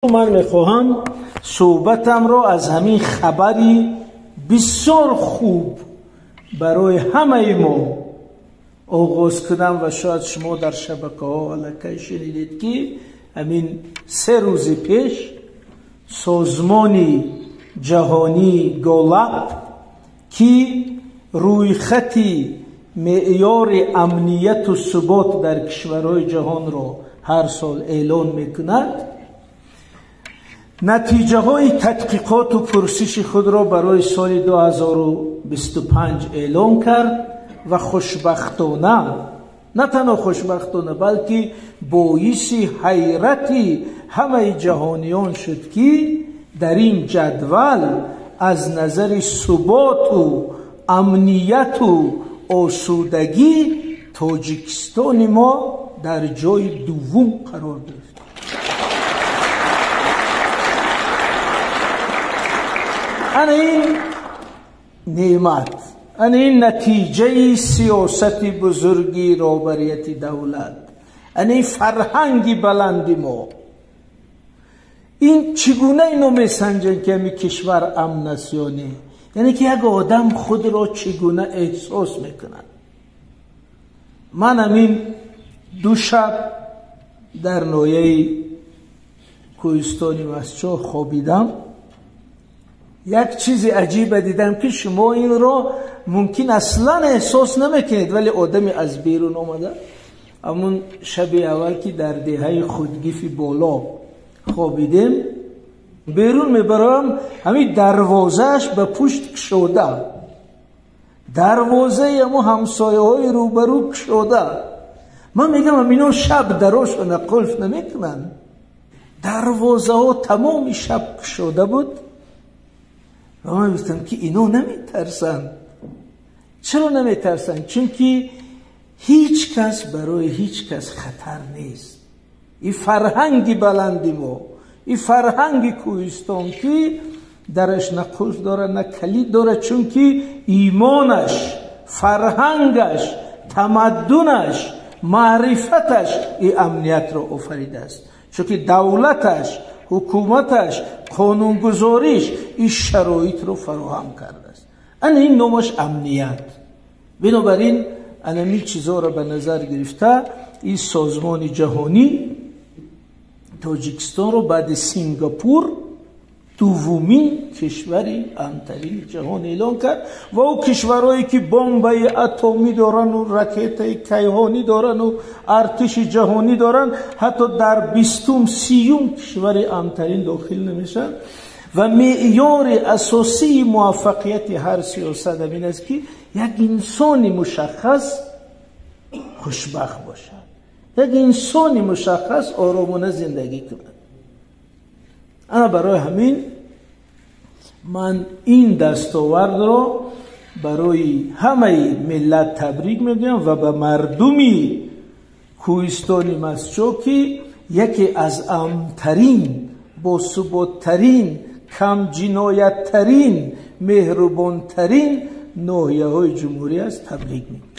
Ман мехоҳам суҳбатамро аз ҳамин хабари бисёр хуб барои ҳамаи мо оғоз кунам ва шояд шумо дар шабакаҳо аллакай шунидед, ки ҳамин 3 рӯзи пеш созмони ҷаҳонии Галлап, ки рӯйхати меъёри амнияту субот дар кишварҳои ҷаҳонро ҳар сол эълон мекунад, натиҷаҳои тадқиқоту пурсиши худро барои соли 2025 эълон кард ва хушбахтона, на танҳо хушбахтона, балки боиси ҳайрати ҳамаи ҷаҳониён шуд, ки дар ин ҷадвал аз назари суботу амнияту осудагӣ Тоҷикистони мо дар ҷои дуввум қарор гирифт. Ана ин неъмат, ана ин натиҷаи сиёсати бузурги роҳбарияти давлат, ана ин фарҳанги баланди мо. Ин чӣ гуна ино месанҷанд, ки ҳамин кишвар амн аст ё не? Яъне ки як одам худро чӣ гуна эҳсос мекунад. Ман ҳамин 2 шаб дар ноҳияи кӯҳистони Мастчоҳ хобидам. Як чизи аҷиба дидам, ки шумо инро мумкин аслан эҳсос намекунед, вале одаме аз берун омада, ҳамун шаби аввал ки дар деҳаи Худгифи боло хобидем, берун мебароям, ҳамин дарвозааш ба пушт кушода, дарвозаи ҳамун ҳамсояҳои рӯбарӯ кушода. Ман мегам, ҳамино шаб дарошона қулф намекунанд. Дарвозаҳо тамоми шаб кушода буд ва ман гуфтам, ки ино наметарсанд. Чаро наметарсанд? Чунки ҳеҷ кас барои ҳеҷ кас хатар нест. Ин фарҳанги баланди мо, ин фарҳанги кӯҳистон, ки дараш на қулф дорад, на калид дорад, чунки имонаш, фарҳангаш, тамаддунаш, маърифаташ ин амниятро офаридааст. Чунки давлаташ, ҳукуматаш, қонунгузориш ин шароитро фароҳам кардааст. Ана ин номаш амният. Бинобар ин анамин чизҳоро ба назар гирифта, ин созмони ҷаҳонӣ Тоҷикистонро баъди Сингапур дуввумин кишвари амнтарини ҷаҳон эълон кард ва ӯ кишварҳое ки бомбаи атомӣ дорану ракетаи кайҳонӣ дорану артиши ҷаҳонӣ доранд, ҳатто дар 20-30 кишвари амнтарин дохил намешаванд. Ва меъёри асосии муваффақияти ҳар сиёсат ҳамин аст, ки як инсони мушаххас хушбахт бошад, як инсони мушаххас оромона зиндагӣ кунад. Ана барои ҳамин ман ин дастовардро барои ҳамаи миллат табрик мегӯям ва ба мардуми кӯҳистони Мастчоҳ, ки яке аз амнтарин, босуботтарин, камҷинояттарин, меҳрубонтарин ноҳияҳои ҷумҳурӣ аст, табрик мегӯям.